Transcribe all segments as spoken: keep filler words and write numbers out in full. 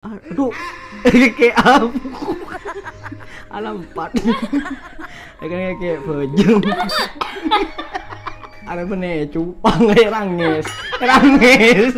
Aduh, kayak apa? Alampat. Kayak kayak bajeng. Ada mana cupang kayak rangis, rangis.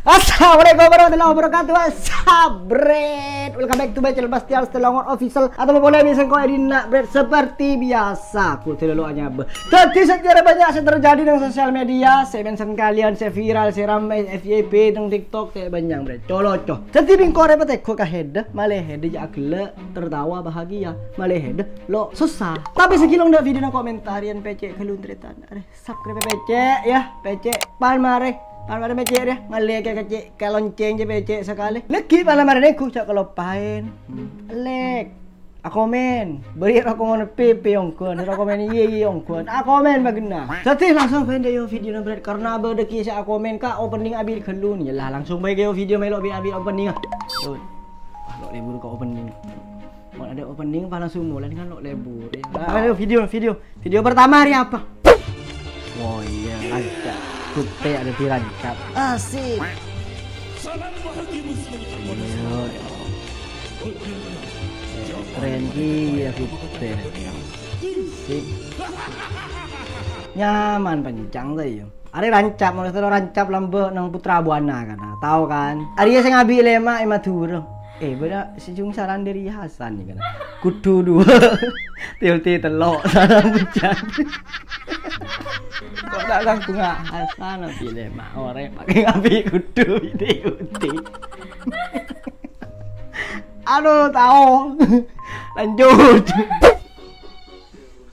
Assalamualaikum warahmatullahi wabarakatuh. Sabret. Welcome back to my channel Bastian Stelongon Official. Atau boleh bisa kau Edina Bread seperti biasa. Aku selalu anyaba. Jadi sejarah banyak yang terjadi di sosial media. Saya mention kalian, saya viral, saya ramai F Y P di TikTok, saya banyak, Bread. Coloco. Jadi bingkore petek ka hede, malah hede ya gele, tertawa bahagia. Malah hede lo susah. Tapi sekilo ndak video na komentarian pecek keluntretan. Are subscribe pecek ya, pecek pan mare. Pan mare pecek ya, ngale ke kecek ke lonceng je pecek sekali. Lagi pan mare nengku cak kelopain. Lek. Akomen, beri rokok ngono pipi ongkon, rokok men iye iye ongkon. Akomen bagena. Jadi langsung pende yo video na Bread karena bade ki sa akomen ka opening abi gelu ni lah langsung bae yo video melo bi abi opening. Yo. Wah, lo libur ka opening. Mau ada opening apa langsung mulai kan lo libur. Ya. Ayo video video. Video pertama hari apa? Oh iya, rancak. Kute ada di rancak. Asik. Iya. Eh, keren ki ya kute. Asik. Nyaman pencang tuh ya. Are rancap, menurut lo rancap lambe nang Putra Buana kan. Tahu kan? Are sing abi lema e Madura. Eh, beda sejung saran dari Hasan nih kan. Kudu dua. Tilti telok saran bujang. Kok tak langsung ah, Hasan abi lema ore pakai abi kudu tilti. Aduh, tahu. Lanjut.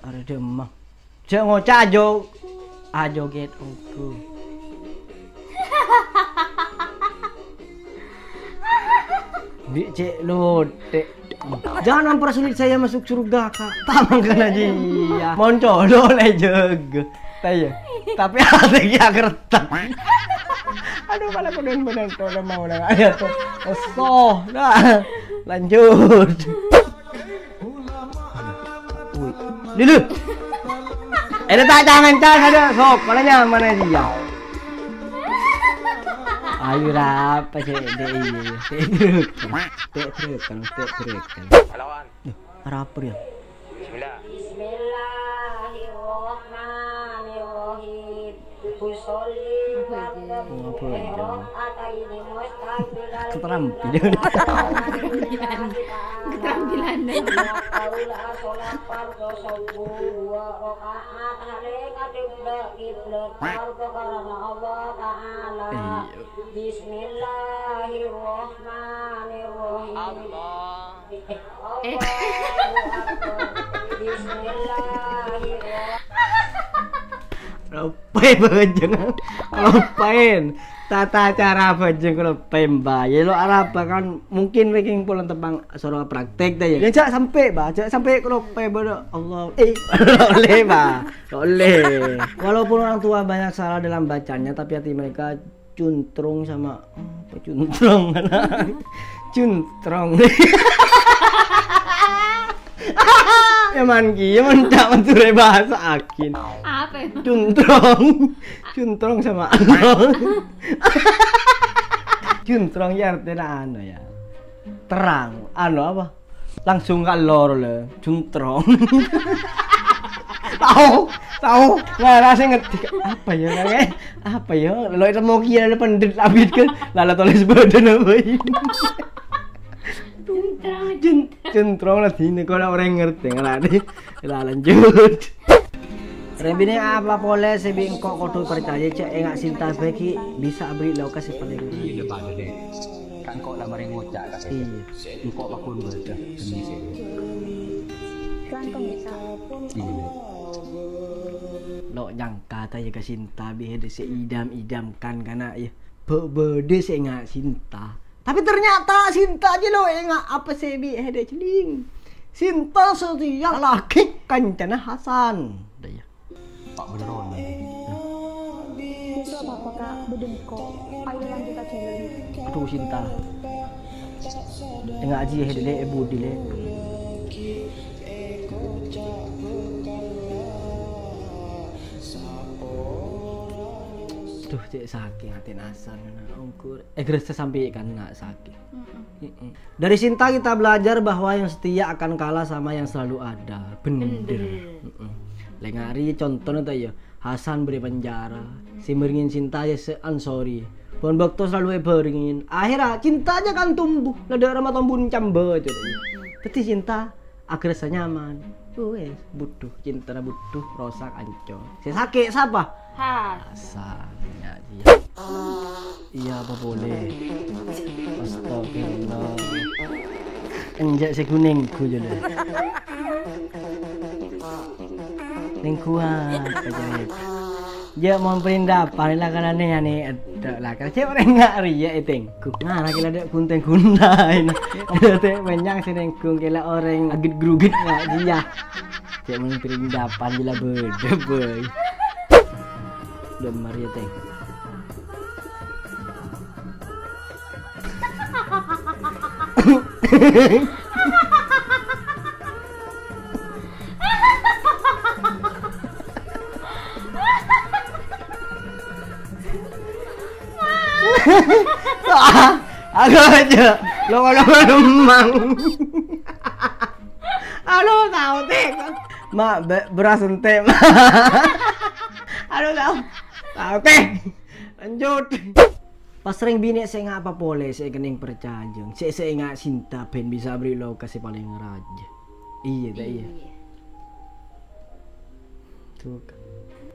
Ada demam. Cek ngoca ajo, ajo get ongko. Di cek lote. Jangan mempersulit saya masuk surga, Kak. Tamang kena dia. Moncolo le jaga. Taya. Tapi hati dia kertas. Aduh, malah kudun bener tuh mau nang aja tuh. Soh, dah. Lanjut. Wih. Dulu. Ada tak jangan tas ada sok, mana nyaman aja ya. Ayo rapa sih dek iya. Tek truk. Tek truk kan, tek truk kan. Lawan. Duh, arapa ya? Bismillah. Bismillahirrahmanirrahim. Usolli fardu. Apa ya? Rak'ataini mustaqbilal Keterampilan. Keterampilan. Qaula sholat fardu subuh dua rakaat, hale ngadep kiblat fardu karena Allah Ta'ala. Iya. Bismillahirrahmanirrahim. Allah. Eh. Allahu Akbar. Bismillahirrahmanirrahim. Lupa ya, Bang Jeng. Lupain. Tata cara bajeng kalau pemba. Ya lo arapa kan mungkin ranking pulang tebang soro praktek dah ya. Ya jak sampai, Bah. Jak sampai kalau pemba Allah. Eh, oleh, Bah. Oleh. Walaupun orang tua banyak salah dalam bacanya, tapi hati mereka cuntrung sama apa cuntrung? Cuntrung. Emang kiye men cak mencuri bahasa akin. Apa itu? Cuntrung. Cuntrung sama anu. Cuntrung ya artinya anu ya. Terang. Anu apa? Langsung ka lor le. Cuntrung. Tahu, tahu. Ngarasa ngerti. Apa ya, Kang? Apa ya? Lo itu mau kira ada pendek abit kan. Lala tulis badan apa ini? Cuntrung. Cun-, cuntrung lah sini. Kok orang ngerti ngerti. Lah lanjut. Rembine apa pole sing bi engko' kodhu parcaja, cek enga' Sinta bagi bisa abri loka sing paling. Iya, Pak, deh. Kan kok la marè ngoca' ka sè. Iya. Engko' pakon bâdâ demi sè. Kan kok bisa. Iya. Lo nyangka ta ya ka Sinta bi hèdè sè idam-idam kan kana ya. Bâ-, bâdâ sè enga' Sinta. Tapi ternyata Sinta aja lo enga' apa sè bi hèdè celing. Sinta setia lagi kancana Hasan. Dah ya. Pak beneran. Wis ora apa-apa, Kak. Bâdâ engko'. Ayo lanjut aja, Leli. Aduh, Sinta. Enga' aji ya, Dele, eh, Budi, Le. Oke. Eh, kocak bukan Duh, cè' sakèng atèna Hasan, ongghu. Eh, gerasa sampè' kan, na', sakèng. Mm-mm. Mm-mm. Dari Sinta kita belajar bahwa yang setia akan kalah sama yang selalu ada. Bener. Bener. Mm-mm. Lè ngarè contona ta' iyâ, Hasan bâdâ è penjara. Sè bhârengngin Sinta iyâ sè ansori. Bân bâkto selalu èbhârengngin. Akhirnya cintanya kan tumbuh. Ladâ' rama tombun camba itu. Dhâddhi Sinta akhirnya nyaman. Wes, budhu, cintana budhu, rosak, ancor. Sè sakè' sapa? Hasan. Hasan, ya, iya. Iyâ, apa polè? Astagfirullah. Enjâ' sè ghun nèngghu jâ' lè. Nèngghu apa jâ' lè? Jâ' mon pèndapan la kananè anè èdhâ' la kerja orèng nga' rèya ètèngghu. Ngara kèla dâ' ghun-tèngghuna. Dâ' bânnya' sè nèngghu kèla orèng agit-grugit nga' jiyâ. Jâ' mon pèndapan jâ' la bâdâ, boy. Dâ' marèya tèngghu. Aku aja lo lo lo mang. Aduh, tao tèh. Mak, be-, beras enté', Mak. Aduh, tao. Tao tèh. Lanjut. Pas rèng binè' sè nga' apa polè sè èkennèng parcajâng, sè, sè nga' Sinta bhân bisa aberri' loka sè palèng rajâ. Iyâ, ta' iyâ? Iyâ. Tuh, kan.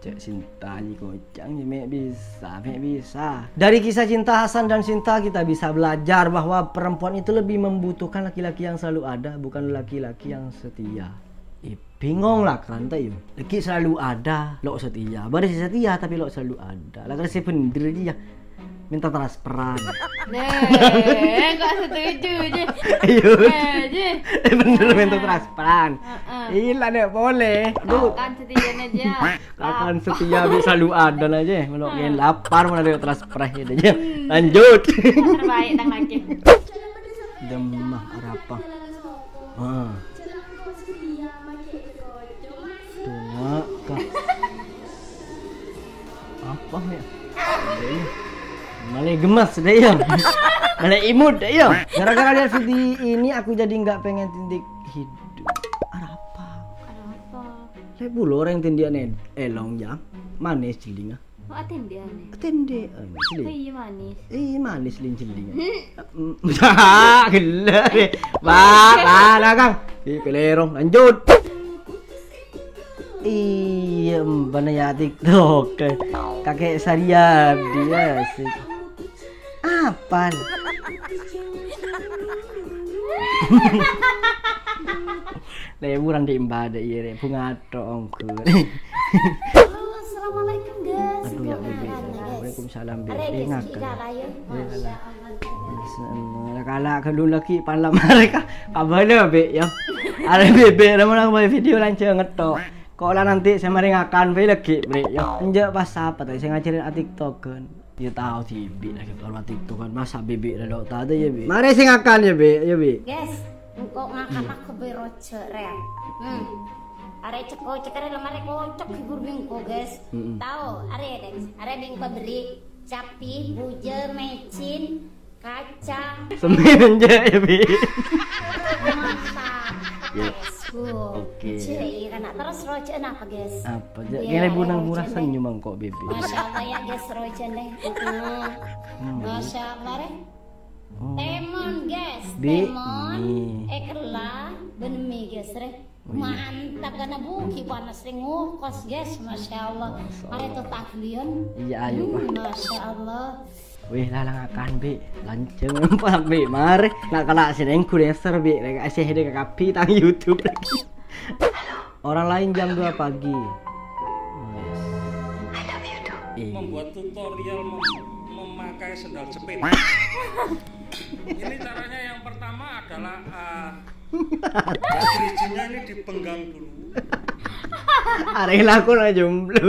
Cè' Sinta jiyâ koca'na, mè' bisa, mè' bisa. Dari kisah cinta Hasan dan Sinta, kita bisa belajar bahwa perempuan itu lebih membutuhkan laki-laki yang selalu ada, bukan laki-laki yang setia. Eh, bingung la, kan, ta' iyâ? Lagi selalu ada, lo' setia. Bâdâ sè setia, tapi lo' selalu ada. La, kan sè bhender jiyâ. Minta transferan. Nah, kok setuju, Ji? Ayo. Eh, Ji. Eh, bener, minta transferan. Heeh. Iyâ, la, nè' polè. Aduh. Kakan setia aja. Kakan setia bisa lu ada aja. Menurut yen lapar mana dia transfer aja. Lanjut. Terbaik, tang lagi. Demah arapa? Ah. Tunga ka. Apa ya? Malah gemes deh ya. Malah imut deh ya. Gara-gara lihat video ini aku jadi nggak pengen tindik hidup. Arapa? Arapa? Lè' bulâ orèng tindi'an elong ya. Manis jhellingnga. Oh, atendean. Atende, eh, manis. Iya, manis. Iya, manis, lin, jhelling. Gila deh. Wah, wah, lah, Kang. Ih, kelerong, lanjut. Iya, mbana ya TikTok. Kakek Sariadi, ya, sih. Apaan? Leburan di Mbak ada, iya, Rek. Bunga tok, ongkur. Halo, assalamualaikum, guys. Aduh, ya, Bebe. Waalaikumsalam, Bebe. Ada rezeki ngakak. Kalah ya. Iya, kalah. Masya Allah. Masya Allah. Kalah kedua lagi, pala mereka. Kabarnya, Be, ya. Ada Bebe, namun aku main video lancar ngetok. Kok lah nanti saya mari ngakan, Be, lagi, Bre, ya. Enjak pas apa tadi? Saya ngajarin atik token. Ya tao dhibi' lagi kalau TikTok kan, masa Bebe' lho tao ya, Be'. Mari sing ngakan ya, Be', ya, Be'. Guys, engko' ngakan aku be roja, Rek. Hmm. Are ceko cekare lemare kocok hibur bingko, guys. Mm-mm. Tao, are, guys. Are bingko beri capi, buje, mecin, kacang. Semen je ya, Be'. Mantap. Ya. Guys. Oke. Cek, iya kan. Terus roja napa, guys? Apa je? Iya, kene bunang roja murah nih. Senyum mangkok, Bebe'. Masya Allah ya, guys, roja nih. Heeh. Hmm. Masya Allah, Rek. Oh. Temon, guys. Bi-, temon, mi. Ekela, ben mi, guys, Rek. Oh, iya. Mantap, karena buki panas ring ngokos, guys. Masya Allah. Masya Allah. Mari tuh tahlion. Iya, ayo, hmm, Pak. Masya Allah. Weh, lalang akan, Bi. Lanceng empat, Bi. Mari. Nak kena seneng kureser, Bi. Rek, asih dek kapi tang YouTube lagi. Orang lain jam dua pagi. Wes. Iya. Membuat tutorial mem-, memakai sendal jepit. Ini caranya yang pertama adalah, eh, Bridgingnya ini dipenggang dulu. Are laku na jomblo.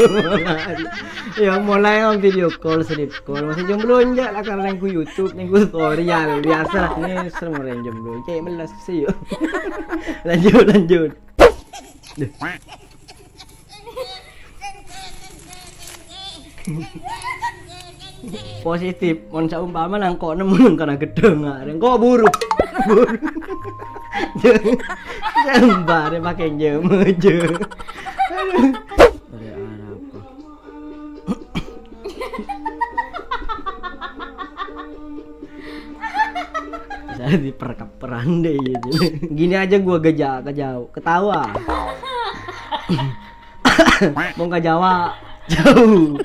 Ya, mulai on video call, sleep call. Masih jomblo enjak lah, karena nengku YouTube, nengku tutorial. Biasa lah. Ini serem orang jomblo. Cek meles sih, yuk. Lanjut, lanjut. Duh. Positif, mon saumpama nangko' nemmo kana gedhang areng, kok buru. Buru. Jembare pake nyemejje. Ore arapa. Saya diperkeperan deh gitu. Gini aja gua geja ke jauh, ketawa. Mongga Jawa. Jauh.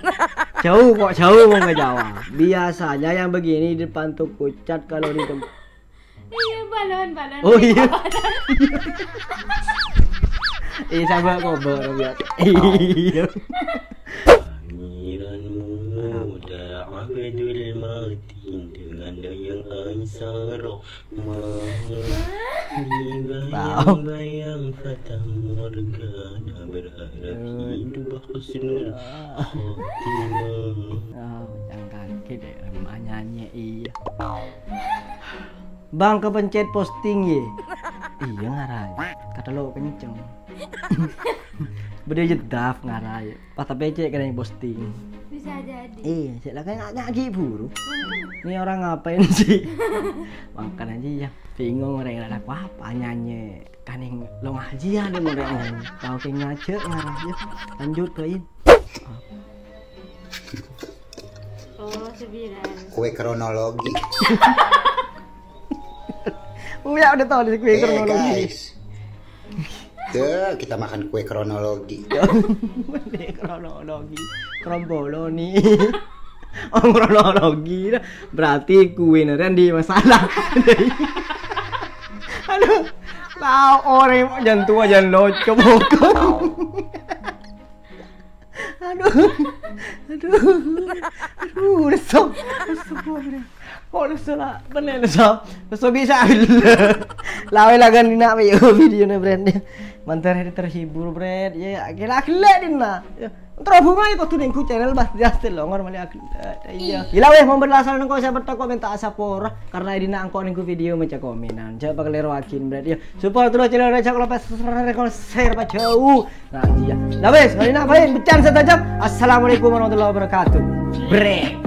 Jauh kok jauh mongga Jawa. Biasanya yang begini di depan toko cat kalau di tempat. Iya, balon, balon. Oh, iya. Iya, sama kobor, ya. Iya. Panggilan muda Abdul Matin dengan dayang Ansaro. Tahu. Bayang-bayang fata morgana berharap hidup husnul khotimah. Oh, jangan kaget deh, emang nyanyi iya. Bang kepencet posting ye. Iya ngarai. Kata lo kenceng. Beda jedaf ngarai. Pas tapi cek kena posting. Bisa jadi. Iya, cek lah kayak nggak buru. Ini orang ngapain sih? Makan aja ya. Bingung orang yang ada apa nyanyi. Kaning lo ngaji ya ada orang nyanyi. Tahu kayak ngajak ngarai ya. Lanjut doain. Oh, sebilan. Kue kronologi. Uya udah tahu dari kue Eh, kronologi. Guys. Tuh, kita makan kue kronologi. Kue kronologi. Kromboloni. Oh, kronologi. Berarti kue neren di masalah. Aduh. Tahu orang yang jantung aja lucu. Aduh. Aduh. Aduh, leso. Leso, pobre. Kok leso lah? Bener leso. Leso bisa. Lawe lagan dina yo video ne brand. Mantar hari terhibur brand. Ya gila gila dina. Ya. Terhubung aja kudu nengku channel bah dia still longor mali agel. Iya. Gila weh mau berlasan engko saya bertako minta asapora karena dina engko nengku video maca komenan. Coba kelero agin brand. Ya. Support terus channel Reja kalau pas share pas jauh. Nah, iya. Nah, wes, kali nak baik, becan setajam. Assalamualaikum warahmatullahi wabarakatuh. Brek.